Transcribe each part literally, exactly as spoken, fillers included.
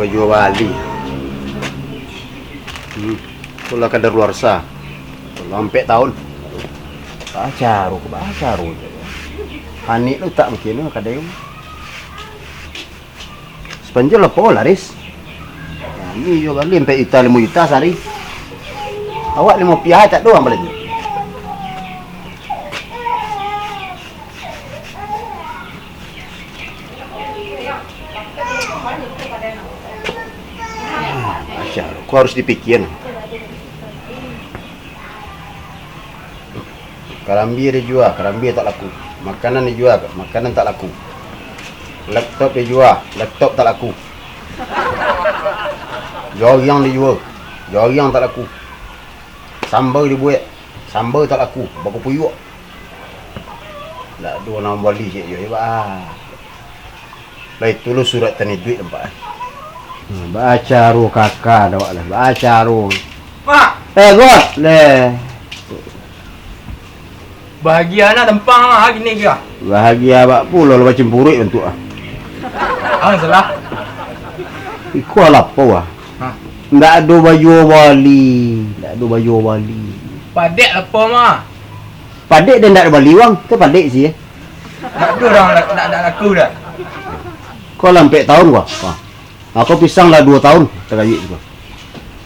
Bajua bali. Hmm. Itulah kadaluarsa. Lah ampek taun. Baa caro ko, baa caro ko. Panik lo utak mungkin lo kadai ko. Sapanjul apo laris? Nah, ini juo bali ampek juta, limo juta sahari. Awak limo piah tak doh ang balanjo. Macam ko harus dipikia. Karambia dijua, karambia tak laku. Makanan dijua, makanan tak laku. Laptop dijua, laptop tak laku. Jariang dijua, jariang tak laku. Samba dibuek, samba tak laku, bakupuyuak. Ndak ado nan mambali cek jo, ba. Lah itu lo surat tando iduik nampak. Hmm, baa caro kaka dek awak lah, baa caro. Mak! Eh, Got, leh. Bahagia nak tampang lah kini ko. Bahagia bak pulo lah bacimpuruik bantuak ah. Ah, salah. Iko lah apo ah? Hah? Ndak ado bajua bali, ndak ado bajua bali. Padek apo mah? Padek den ndak ado bali wang, tu padek sih. Ndak ado urang ndak, ndak, ndak laku dah. Ko lah ampek taun ko. Ha. Ako pisang lah duo taun tagayuik tu.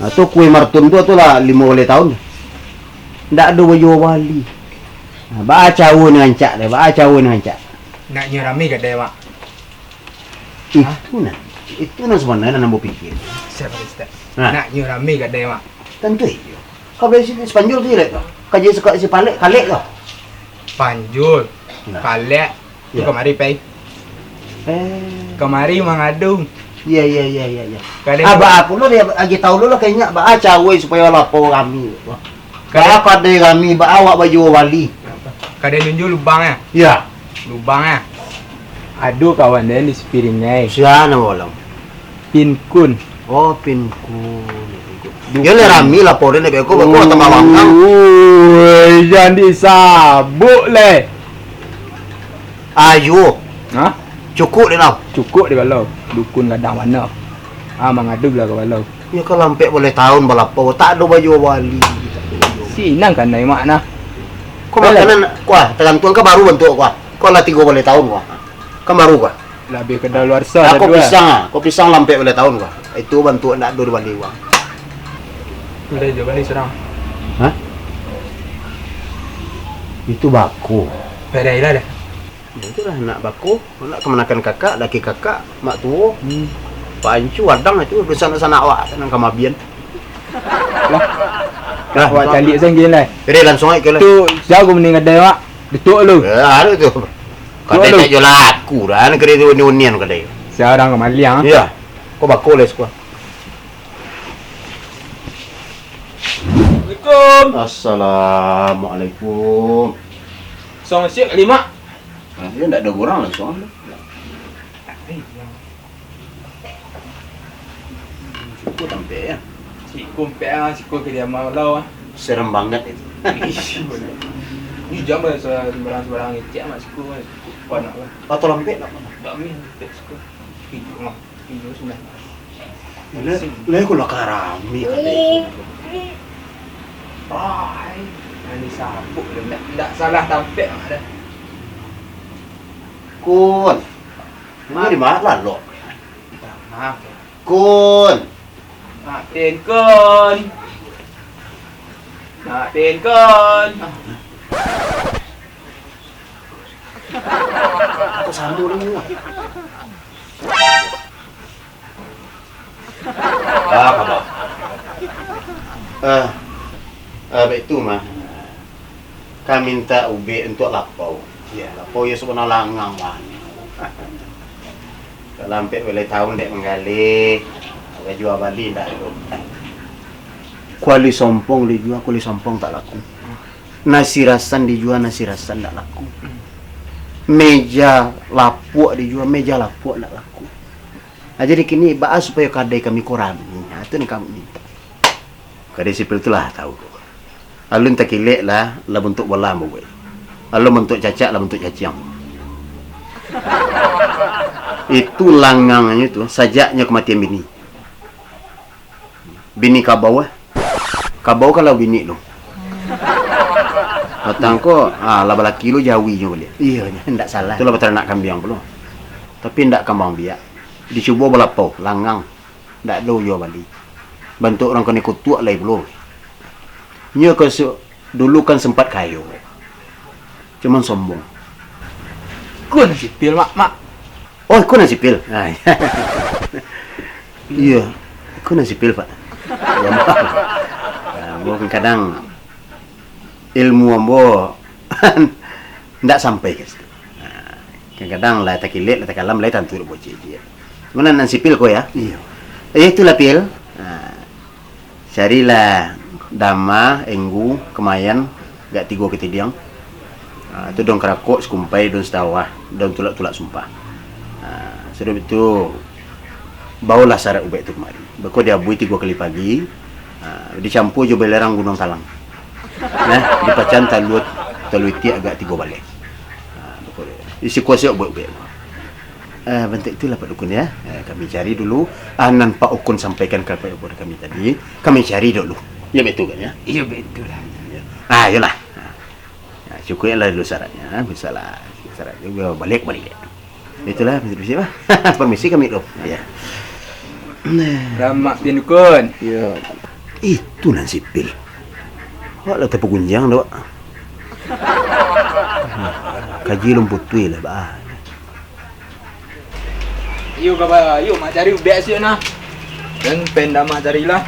Ha, tu kue martum tu, tu lah limo baleh taun. Ndak ado bajua bali. Ha, baa caro ni rancak deh, baa caro ni rancak. Naknyo rami kadai, Mak. Itu nah, itu nah sabananyo nan ambo pikia. Siap, Ustaz. Nah. Naknyo rami kadai, Mak. Tantu iyo. Ka bali si Panjul tu jelek tu. Ka jadi suka si Palek, Kalek tu. Panjul, Nah. Kalek, tu Iya. kamari pai. Eh. Kamari mangadu. Iya, iya, iya, iya, iya. Kadai Ah, baa pulo dia agi tahu lo lah kayaknya baa caro supayo lapau rami. Kadai Baa kadai rami, baa awak bajua bali. Kadai nunjuk lubang ya? Iya. Lubang ya? Ado kawan den di Sipiringai. Sia namo orang? Pinkun. Oh, Pinkun. Yo lah rami lapau den dek beko, beko tambah manggang. Oi, jan disabuik leh. Ayo. Hah? Cukuik dek lau. Cukuik dek lau. Dukun gadang bana. Ah, mangadu lah ka balau. Yo kalau ampek baleh taun balapau, tak ado bajua bali. Sinan kanai mak nah. Ko Baleh. makanan, kuah, tagantuang ka baru bantuak kuah. Ko lah tigo baleh taun kuah. Kan baru kuah. Labiah kadaluarsa Nah, ko dua. pisang ah, ko pisang lah ampek baleh taun kuah. Itu bantuak ndak ado dibali wang. Udah jo bali surang. Hah? Itu bako. Perai lah dah. Itulah nak bako, nak kamanakan kakak, laki kakak, mak tuo. Hmm. Pancu adang itu, dunsanak-sanak awak, nan kamabian. Lah. Lah, Awak tuan. caliak sangkin lah. Jadi langsung aja ke lah. Tu, siapa mending ada awak? Betul lu. Ya, ada tu. Kadai Betul lu. tak jual aku dah, nak kena tu unian kadai. Seorang kemaliang. Iya. Kau bakul lah sekolah. Assalamualaikum. Assalamualaikum. Song siap lima. Ah, dia ndak ada orang lah, soal tu. Cukup tampek ya. Siko pek ah, siko ke dia malau ah. Serem banget itu. Ish, bener. Ni jam lah se-, sembarang-sembarang ngecek mak siko kan. Panak lah. Atau lambek nak mana? Tak mih, tak siko. Hidup mah. Iyo, sudah. Lah, lah, aku lah karami, kadai. Ai, nan disabuk tu, ndak, ndak salah tampek dah. Kun. Ini di mana lo? Maaf. Kun. Maafin, Kun. Maafin, Kun. Kok sama dulu? Ah, apa? Ah, ah, baik tu mah. Ka mintak ubek untuak lapau. Ya, lapau ya sebenarnya langang mah. Kalau ampek baleh taun dek manggaleh, bajua bali ndak tu. Kuali sompong dijua, kuali sompong tak laku. Nasi rasan dijua, nasi rasan ndak laku. Meja lapuak dijua, meja lapuak ndak laku. Nah, jadi kini, baa supayo kadai kami ko rami? Nah, tu nan kami minta. Kadai sipil tu lah tahu. Alun takilek lah, lah bantuak bola ambo buek. Alun bantuak cacak, lah bantuak caciang. Itu langangnyo tu, sajaknyo kamatian bini. Bini kabau, eh. Kabau kalau bini tu. Patang ko, ah, lah balaki lu jawi nyo baliak. Iyo, ndak salah. Itulah bataranak kambiang pulo. Tapi ndak kambang biak. Dicubo balapau, langang. Ndak ado juo bali. Bantuak urang kanai kutuak lai pulo. Nyo ko su-, dulu kan sempat kayo. Cuman sombong. Kun sipil, Mak, Mak. Oh, iko nan sipil. Ah, iya. Iya, iko nan sipil, Pak. Ya, maaf. Ah, ambo kadang ilmu ambo ndak sampai ka situ. Ah, kadang-kadang lah takilek, lah takalam, lah tantu dek bocil dia. Cuman nan sipil ko ya? Iya. Eh, itulah, Pil. Ah, Carilah dama, enggu, kamayan, agak tigo katidiang. Ah, tu daun karakok, sikumpai, daun sitawah, daun tulak-tulak sumpah. Ah, sudah itu, baolah sarat ubek tu kamari. Beko diabui tigo kali pagi, ah, dicampua jo belerang gunuang talang. Nah, dipacahan talua, talua itiak agak tigo baleh. Ah, beko isi kuaso buek ubek tu. Eh, bantuak itulah, Pak Dukun, ya. Eh, kami cari dulu, ah, nan Pak Ukun sampaikan ka Pak Dukun kami tadi. Kami cari dulu. Ya, betul kan, ya? Iya, betul lah. Ya. Ah, iyolah. Ah. Ya, cukuiklah dulu saratnya. Bisalah. Sarat itu baliak, baliak. Itulah, permisi, Pak. Permisi kami dulu. Ya. Nah. Ramak Pian Dukun. Ya. Itu nan sipil. Awak lah tapagunjiang, dok. Kaji lun putuih lah, bah. Iyo, kaba, iyo, mak cari ubek siok nah. Dan penda mak carilah.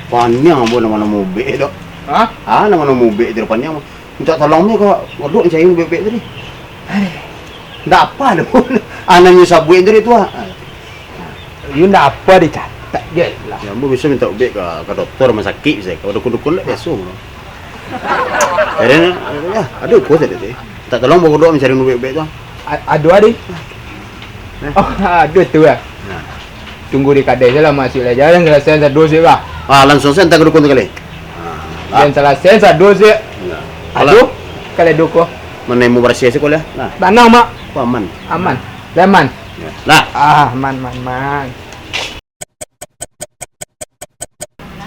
Paniang ambo namo-namo ubek tu. Hah? Ah, namo-namo ubek tu paniang. Minta tolong ni ka Godok cari ubek-ubek tadi. Aduh. Ndak apa doh. Anaknyo sabuik tadi tu ah. Iyo ndak apa dicatat je lah. Ya, ambo bisa minta ubek ka, ka doktor rumah sakit bisa. Ka dukun-dukun lah biaso. Jadi, ya, aduh, kuat tadi tu. Minta tolong Godok mancari ubek-ubek tu. A-, aduh, aduh. Nah. Oh, aduh tu ah. Nah. Tunggu di kadai sajo lah, masuak lah. Jan salasai sado se, bah. Ah, langsuang se hantar ka dukun tu kali. Ah, bah. Jan salasai sado se. Nah. Aduh, kalau dukun. Mana yang mau barasiah se ko lah. Nah. Tanang, Mak. Ko aman. Aman. Lah aman. Ya. Lah. Ah, aman, aman, aman.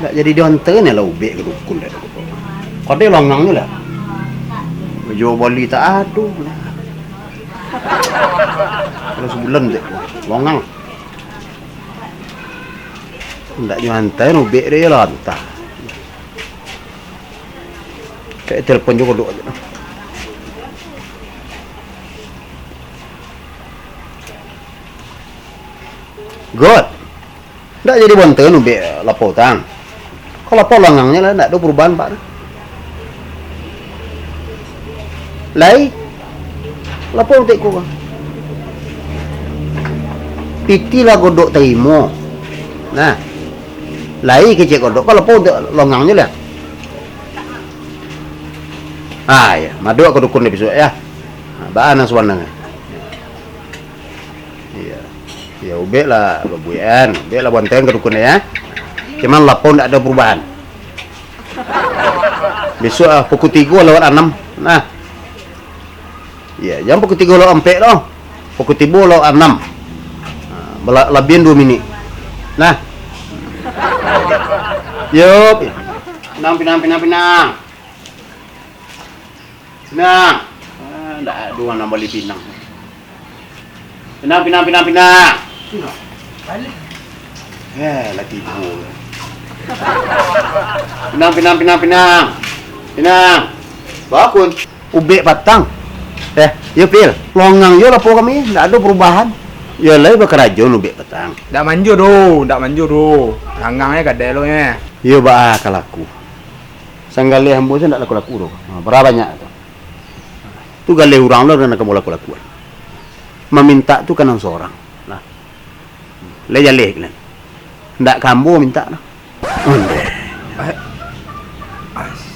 Ndak jadi diantakan lah ubek ka dukun dah. Kadai langang ni lah. Juo bali tak ado lah. Kalau sabulan dek langang. Ndak diantakan ubek dia lah antah. Cek telepon juo Godok aja. God. Ndak jadi bonten ubek lapau tang. Kalau lapau langangnyo lah, ndak ado perubahan, Pak. Lai, lapau teko ka. Pitih lah Godok tarimo. Nah, lai kecek Godok, kalau lapau langangnyo lah. Ah, ya, maduak ka dukun deh bisuak, ya. Nah, baa nan sabanangnyo. Iya. Ya, ubek lah babuekan, ubek lah bonten ka dukun, ya. Cuman lapau ndak ado perubahan. Bisuak, ah, pukul tigo lewat anam. Nah. Iya, jan pukul tigo lewat ampek doh. Pukul tigo lewat anam. Nah, bala-, labihan duo minik. Nah. Yup. Pinang, pinang, pinang, pinang. Pinang. Ah, ndak ado urang bali pinang. Pinang, pinang, pinang, pinang. Balik. Eh, lah tibo. Pinang, pinang, pinang, pinang. Pinang. Bakun. Ubek patang. Eh, yo, Pil. Longang yo lapau kami, ndak ado perubahan. Yo lai bakarajo ubek patang. Ndak manjo doh, ndak manjo doh. Langangnyo kadai lo nyo. Yo, baa ka laku. Sanggaleh ambo se ndak laku-laku doh. Ha, bara banyak tu. Tu galeh urang lo nan ka ambo laku-lakuan. Mamintak tu ka nan sorang. Nah. Lai jaleh kan. Ndak ka ambo mintak nah. Ondeh. Eh, as-,